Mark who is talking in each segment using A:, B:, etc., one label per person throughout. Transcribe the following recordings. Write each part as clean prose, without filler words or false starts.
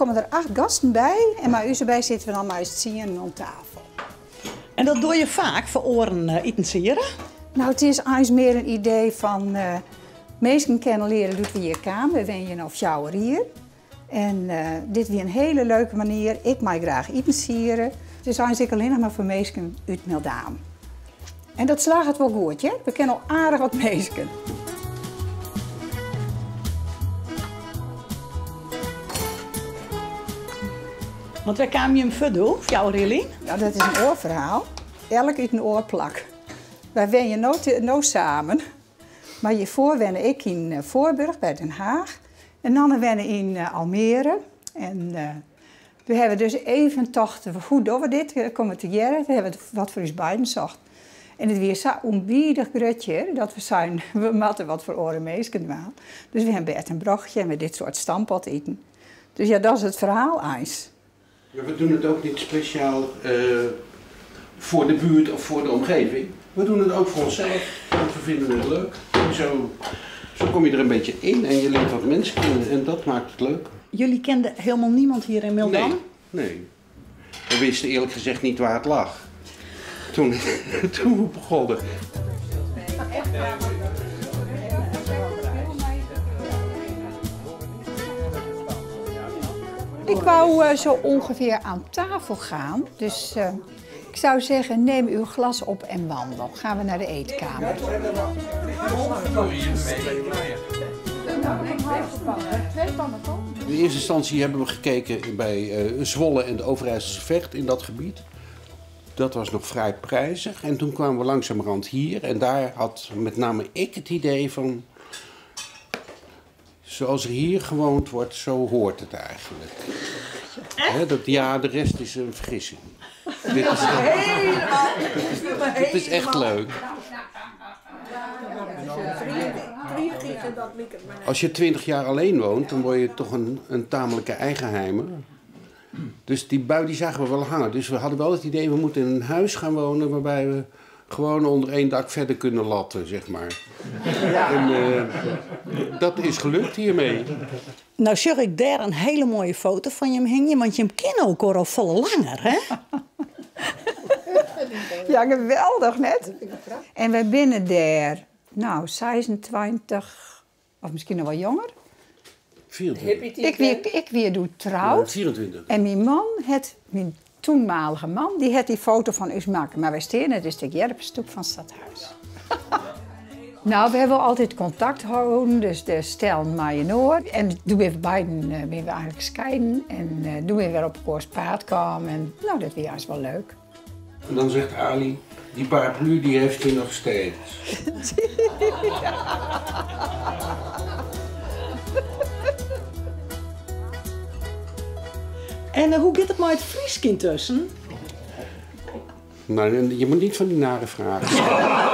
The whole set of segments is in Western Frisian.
A: komme der acht gasten by en mei ús derby sitte we dan mei ús tsienen oan tafel.
B: En dat dogge je faak foar oaren itensiede?
A: No, it is eins mear in idee fan minsken kennen leare doe't we hjir kamen. We wenje no 4 jier. En dit wie in hiele leuke manier. Ik mei graach itensiede. It is eins ek allinnich mar foar minsken út Mildaam. En dat slagget wol goed, hear. We kenne al aardich wat minsken.
B: Want wêr kamen jim fuort doe, 4 jier lyn?
A: Ja, dat is in oar ferhaal. Elk út in oar plak. Wy wenje no samen. Mar hjirfoar wenne ik yn Voorburg by Den Haag. En Nanne wenne yn Almere. En we hawwe dus even tocht, hoe dogge we dit? Komme we tegearre? We hawwe wat foar ús beiden socht. En it wie sa ûnbidich grut hjir dat we seinen, we moatte wat foar oare minsken dwaan. Dus we hawwe bêd en brochje mei dit soart stamppot iten. Dus ja, dat is it ferhaal eins.
C: Ja, we doen het ook niet speciaal voor de buurt of voor de omgeving. We doen het ook voor onszelf, want we vinden het leuk. En zo kom je er een beetje in en je leert wat mensen kennen en dat maakt het leuk.
B: Jullie kenden helemaal niemand hier in Mildaam?
C: Nee, nee. We wisten eerlijk gezegd niet waar het lag. Toen we begonnen.
A: Ik wou zo ongeveer aan tafel gaan. Dus ik zou zeggen, neem uw glas op en wandel. Gaan we naar de eetkamer.
C: In eerste instantie hebben we gekeken bij Zwolle en de Overijsselse Vecht in dat gebied. Dat was nog vrij prijzig. En toen kwamen we langzamerhand hier. En daar had met name ik het idee van... Zoals er hier gewoond wordt, zo hoort het eigenlijk.
B: Echt?
C: Hè, dat, ja, de rest is een vergissing. Dit
B: Helemaal.
C: is echt leuk. Als je 20 jaar alleen woont, dan word je toch een tamelijke eigenheimer. Dus die bui die zagen we wel hangen. Dus we hadden wel het idee, we moeten in een huis gaan wonen waarbij we gewoon onder één dak verder kunnen latten. En dat is gelukt hiermee.
B: Nou zag ik daar een hele mooie foto van je hingen, want je kent elkaar al veel langer, hè?
A: Ja, geweldig net. En wij binnen daar, nou, 26, of misschien nog wel jonger.
C: 24.
A: Ik weer doe trouwd.
C: Ja, 24.
A: En mijn man, het, mijn toenmalige man, die had die foto van ons maken. Maar wij staan, het is de Jerpstoep van het stadhuis. Nou, we hebben altijd contact gehouden, dus de stel Marjenoor. En toen we beiden ben we eigenlijk gescheiden. En toen we weer op elkaars paard kwamen. En nou, dat was juist wel leuk.
C: En dan zegt Ali, die paraplu die heeft hij nog steeds.
B: En hoe gaat het met het Fries intussen?
C: Nou, je moet niet van die nare vragen stellen.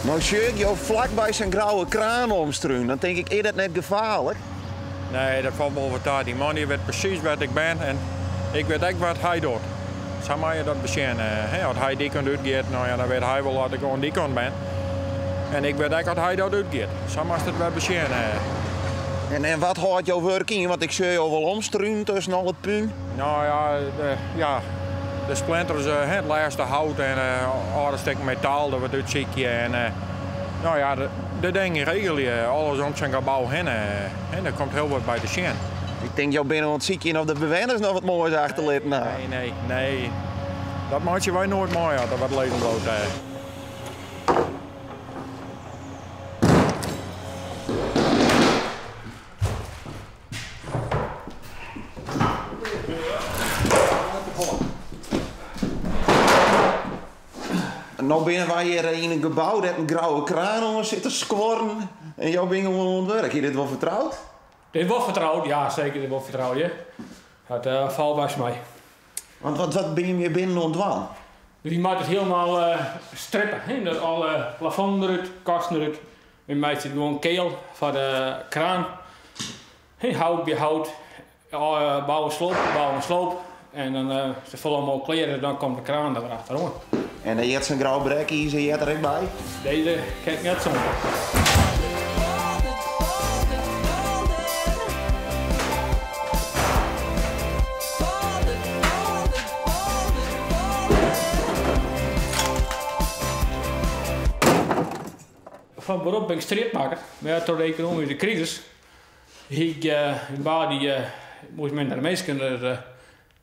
D: Nou, zie ik jou vlakbij zijn grauwe kraan omstruinen. Dan denk ik, is dat net gevaarlijk?
E: Nee, dat valt me over tijd. Die man die weet precies wat ik ben en ik weet ook wat hij doet. Zo mag je dat bezien. Hè? Als hij die kant uitgaat, nou ja, dan weet hij wel dat ik aan die kant ben. En ik weet ook dat hij dat uitgaat. Zo mag het wel bezien.
D: En wat houdt jouw werk in? Want ik zie jou wel omstruinen tussen al het puin.
E: Nou ja, de splinters, het laatste hout en oude stuk metaal dat we uitzieken. En nou ja, de dingen regel je, alles om zijn gebouw heen. En daar komt heel wat bij te zien.
D: Ik denk, jou binnen het ziekje of de bewoners nog wat moois achterlieten.
E: Nee, nee, nee, nee. Dat maak je wij nooit mooi uit, dat wat leven bloot.
D: Nou binnen wij hier in een gebouw dat een grauwe kraan onder zit te scoren. En jou ben gewoon aan het werk. Is dit wel vertrouwd?
F: Dit wordt vertrouwd, ja zeker, dit wordt vertrouwd. Hè. Het valt best mee.
D: Want wat, wat binne je binnen oan it dwaan?
F: Wy moatte it hielendal strippe, hè? Dat alle plafonnen derút, kasten derút. Wy meitsje it gewoan keal foar de kraan. Hè, hout by hout, bouwe sloop, bouwe sloop. En dan is it folle klear en dan komt de kraan der wer achteroan.
D: En dan heart sa'n grau brekizer heart der ek by?
F: Dizze kin ik net sûnder. Fan berop bin ik strjitmakker, mar troch de ekonomyske krisis hie ik in baan dy moast minder minsken, dus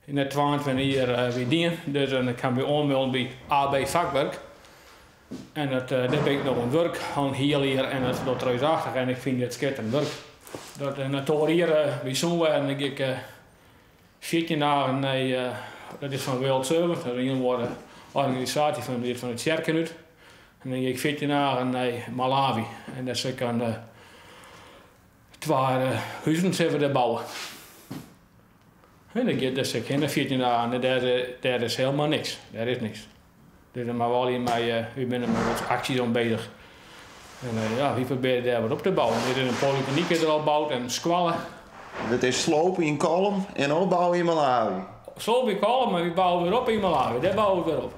F: Nei 22 jier wie dien, dus ik ha my oanmelden by AB Vakwerk. En dat, dêr bin ik no oan it wurk, al in hiel jier en dat docht reusachtich en ik fyn dit skitterend wurk. Dat, en oar jier by Sûnwêr dan gean ik 14 dagen nei, dat is fan World Servants, dat is in oare organisaasje fan de tsjerken út. En dan gean ik 14 dagen nei Malawi en dêr sil ik aan twa huzen sille we dêr bouwe. En dan giet dêr sil ik hinne 14 dagen en dêr is helemaal niks. Dêr is niks. Dus dan moatte we allegear mei, wy binne mei wat aksjes oan beuzich. En ja, wy probearje dêr wat op te bouwen. Der is in polyklinyk is der al boud en in skoalle.
D: It is slope yn Kollum en opbouwe yn Malawi.
F: Slope yn Kollum, mar wy bouwe wer op yn Malawi. Dêr bouwe we wer op.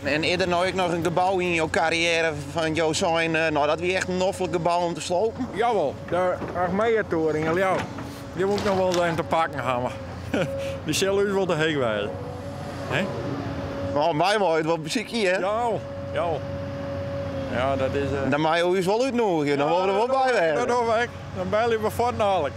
D: En is der no ek noch in gebou yn jo karriêre fan jo sein, no dat wie echt in noflik gebou om te slopen?
E: Jawol, de Achmeatoer yn Ljouwert. Dy wol ik noch wol even te pakken hawwe. Dy sil ús wol te heech wêze. Hè?
D: No, my mei it wol besykje, hè?
E: Jawol, jawol. Ja, dat is...
D: Dan meie jo ús wol útnûgje, dan wolle we der wol by wêze.
E: Dat dogge we ek. Dan belje we fuortendalik.